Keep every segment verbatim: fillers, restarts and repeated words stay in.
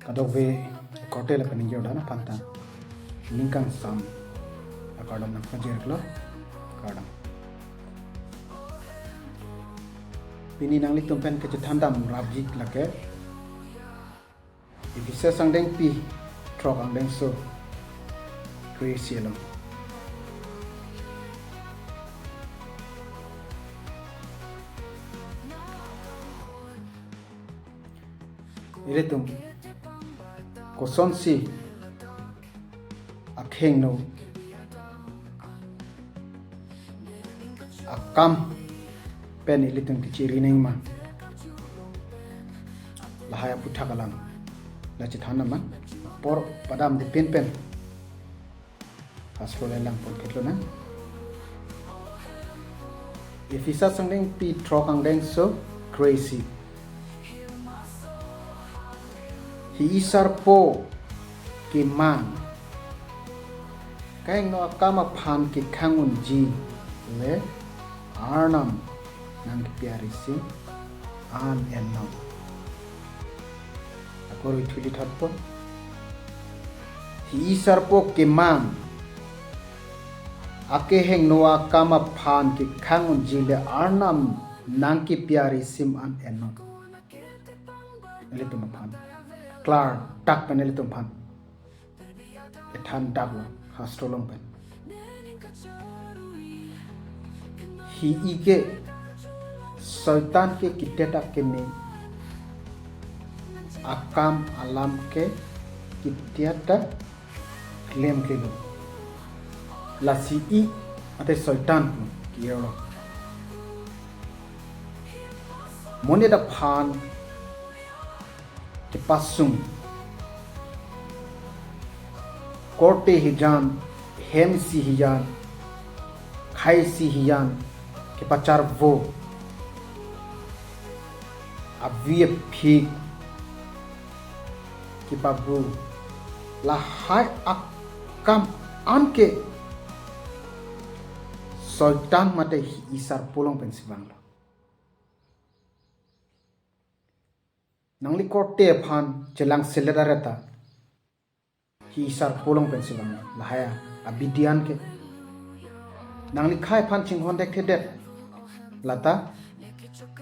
Kadokave korte lapen ingjir dan aphan ta ning kangsam akardom nangpajirlo, kardom. Pini nanglitum pen kachethan dam rapjik lake Ephesus angdengpi throk angdengso kre-isi along. Ilitum kosonsi akhengno akam pen ilitum kechiri nangma, lahai aputhak alam la chethan nama, apor padamde pinpen hastro le lang pon ketlo na. Ephesus angdengpi throk angdengso kre-isi. Hi-i sarpo kemang, kahingno akam aphan kekhang unji le Arnam nangkepi arisim an ennon. Ako rui thuli thotpo. Hi-i sarpo kemang, akehingno akam aphan kekhang unji le Arnam nangkepi arisim an ennon. Ilitum aphan klardak pen ilitum aphan ethan daklo hastro along pen. Hi-i ke Soitan ke kitet akeme akam alam ke kitet ta klemklelo. Lasi i ate Soitan pu kiro. Monit aphan kepasung, korte hijan, hem isi hijan, khei isi hijan kepacharvo, avi aphik kepabu, lahai akam anke Soitan mate hi-i sarpo along pensi vanglo. Nangli korte aphan chelangselet areta hi-i sarpo along pensi vanglo, lahai abidi anke. Nangli khei aphan chinghon thekthedet, lata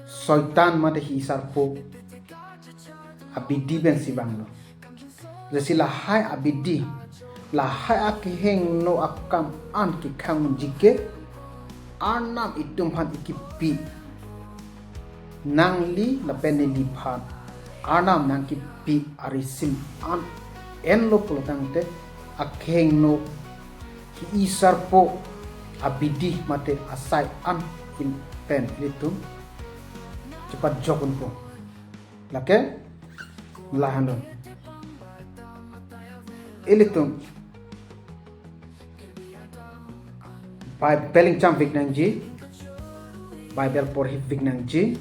Soitan mate hi-i sarpo abidi pensi vanglo. Jesi lahai abidi, lahai akehingno akam an kekhang unji ke Arnam itum aphan ikipi. Nangli lapen neliphan Arnam nangkepi arisim an enlo pulotangte, akehingno hi-i sarpo abidi mate asai an pen ilitum chepajok unpo. Lake lahenlo. Ilitum Bible ingcham vik nangji, Bible porhi vik nangji,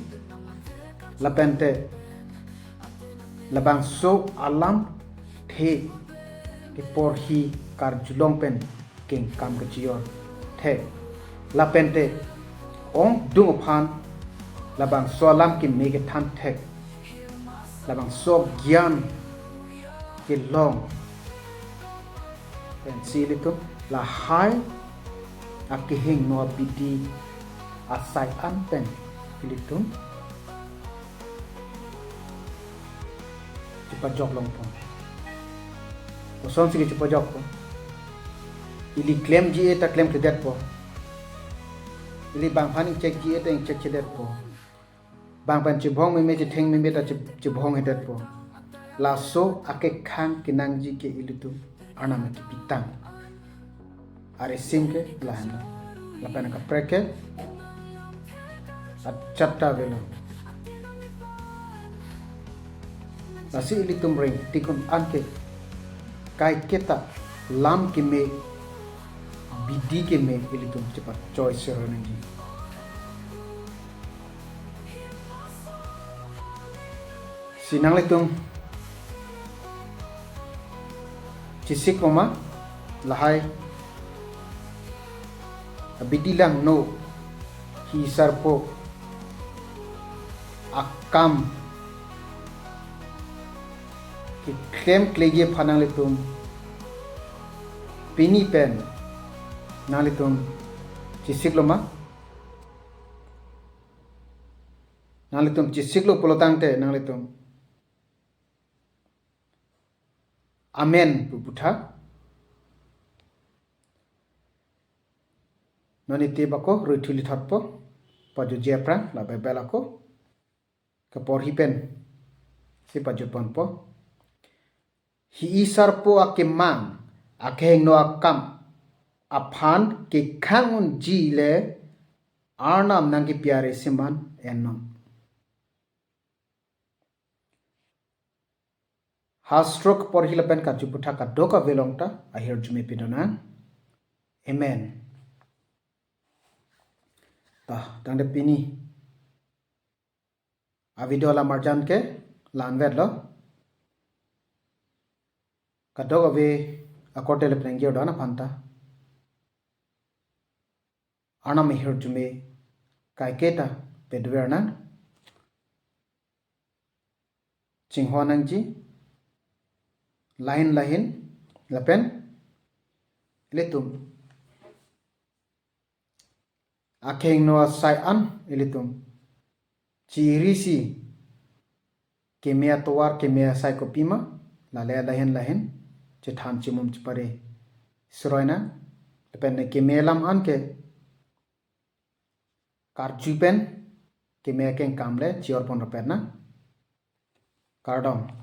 lapente labangso alamthe keporhi karjulong pen kengkam kechijor thek, lapente ongdung aphan labangso alam keme kethan thek, labangso gyan kelong pensi ilitum lahai akehingno abidi asai an pen ilitum chepajok longpo. Kosonsi kechepajokpo? Ili klemji-e ta klemthedetpo. Ili bang aphan ingchekji-e ta ingchekthedetpo. Bang pen chebhong meme, chetheng meme ta che-, chebhongthedetpo. Laso akekhang kenangji ke ilitum Arnam kepitang arisim ke lahenlo. Lapen akaprek ke achetta avelo. Lasi ilitum rengtik un-an ke kaiketa lam keme, bidi keme ilitum chepachoi sero nangji. Si nanglitum chesikpo ma lahai abidi langno hi-i sarpo akam keklem klegji aphan nanglitum pini pen nanglitum chesiklo ma? Nanglitum chesiklo pulotangte nanglitum amen pu putha. Non iti bako ruithuli thotpo, pajutji aphrang la Bible ako kaporhi pen si pajutponpo. Hi-i sarpo akemang, akehingno akam aphan kekhang unji le Arnam nangkepi ari siman ennon. Hastro kaporhi lapen karju aphuthak kadokave along ta ahirjume pidunang. Amen. Ta, tangte pini a-video alam arjan ke la-anvetlo. Kadokave akorte le penang girdon aphan ta Arnam ahirjume kaiketa peduvernang. Chinghon nangji lahin lahin lapen ilitum akehingno asai an ilitum chirisi keme atovar keme asai kopima lale lahin lahin chethan chimum chepare suroina lapen keme alam an ke karju pen keme akeng kam le chiorpon rapetna. Kardom.